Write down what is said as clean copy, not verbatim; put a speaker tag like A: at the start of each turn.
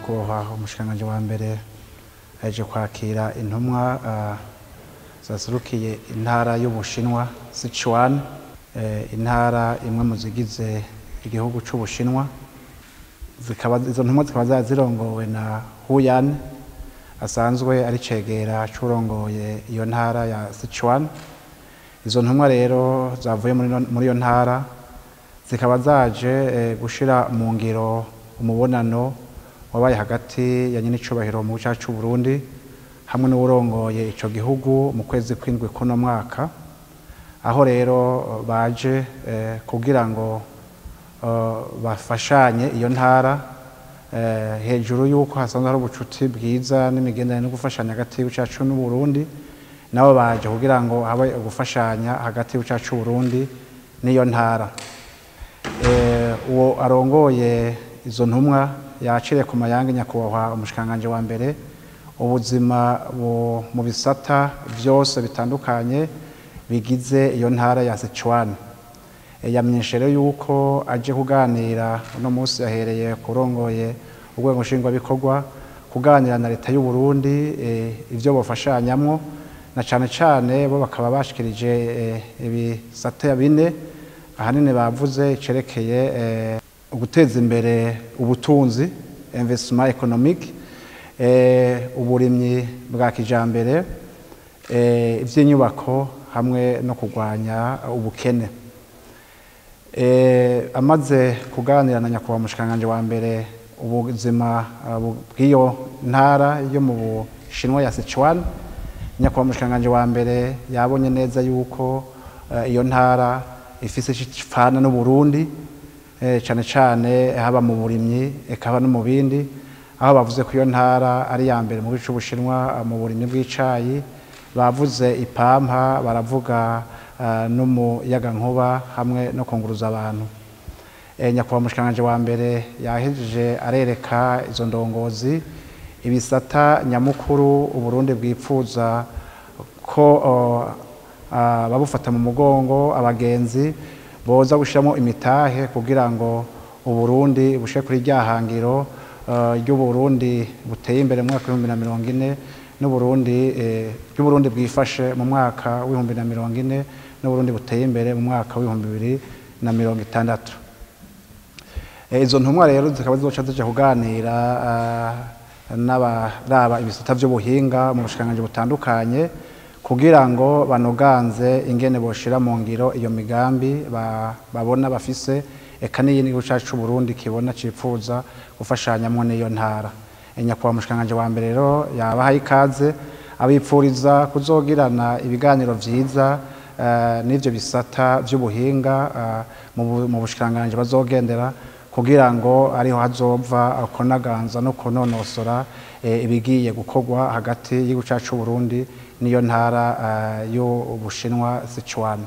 A: Nyakubahwa umushikiranganji wa mbere aje kwakira intumwa zaserukiye intara y'Ubushinwa Sichuan, intara imwe mu zigize igihugu c'Ubushinwa. Zikaba izo ntumwa zikaba zari zirongowe na Huyan, asanzwe ari cegera c'urongoye iyo ntara ya Sichuan. Izo ntumwa rero zavuye muri iyo ntara zikaba zaje gushira mu ngiro umubonano wabaye hagati ya nyenicubahiro mu gihugu c'u Burundi hamwe n'uwurongoye ico gihugu mu kwezi kw'indwi kuno mwaka, aho rero baje kugira ngo bafashanye iyo ntara, hejuru yuko hasanzwe hari ubucuti bwiza n'imigenderanire no gufashanya hagati y'igihugu cacu n'u Burundi, nabo baje kugira ngo habe gufashanya hagati y'igihugu cacu c'u Burundi n'iyo ntara. Uwo arongoye izo ntumwa yaciriye ku mayange nyakubahwa umushikiranganji wa mbere ubuzima mu bisata vyose bitandukanye bigize iyo ntara ya Sichuan. Yamenyesheje rero yuko aje kuganira uno munsi, yahereye kurongoye urwego nshingwabikorwa, kuganira na leta y'u Burundi ivyo bofashanyamwo, na cane cane bo bakaba bashikirije ibisata bine ahanini bavuze icerekeye guteza imbere ubutunzi, investissement économique, uburimyi bwa kijambere, ivy'inyubako hamwe no kurwanya ubukene. Amaze kuganira na nyakubahwa umushikiranganji wa mbere ubuzima bw'iyo ntara yo mu Bushinwa ya Sichuan, nyakubahwa umushikiranganji wa mbere yabonye neza yuko iyo ntara ifise icipfana n'u Burundi, cane cane haba mu burimyi eka no mu bindi, aho bavuze ko iyo ntara ari ya mbere mu gihugu c'Ubushinwa mu burimyi bw'icayi, bavuze ipampa, baravuga n'umuyagankuba hamwe no kunguruza abantu. Nyakubahwa umushikiranganji wa mbere yahejeje arereka izo ndongozi ibisata nyamukuru Uburundi bwipfuza ko babufata mu mugongo, abagenzi boza gushiramo imitahe kugira ngo Uburundi bushe kuri rya hangiro ry'Uburundi buteye imbere mu mwaka w'ibihumbi na mirongo ine, n'Uburundi ry'Uburundi bwifashe mu mwaka w'ibihumbi na mirongo ine, n'Uburundi buteye imbere mu mwaka w'ibihumbi bibiri na mirongo itandatu. Izo ntumwa rero zikaba zizoca zija kuganira n'abaraba ibisata vy'ubuhinga mu bushikiranganji butandukanye kugira ngo banoganze ingene boshira mu ngiro iyo migambi babona bafise, eka n'iyindi gihugu cacu c'u Burundi kibona cipfuza gufashanyamwo n'iyo ntara. Nyakubahwa umushikiranganji wa mbere rero yabahaye ikaze, abipfuriza kuzogirana ibiganiro vyiza n'ivyo bisata vy'ubuhinga mu bushikiranganji bazogendera, kugira ngo ariho hazova kunaganza no kunonosora ibigiye gukorwa hagati y'igihugu cacu c'u Burundi n'iyo ntara y'Ubushinwa Sichuan.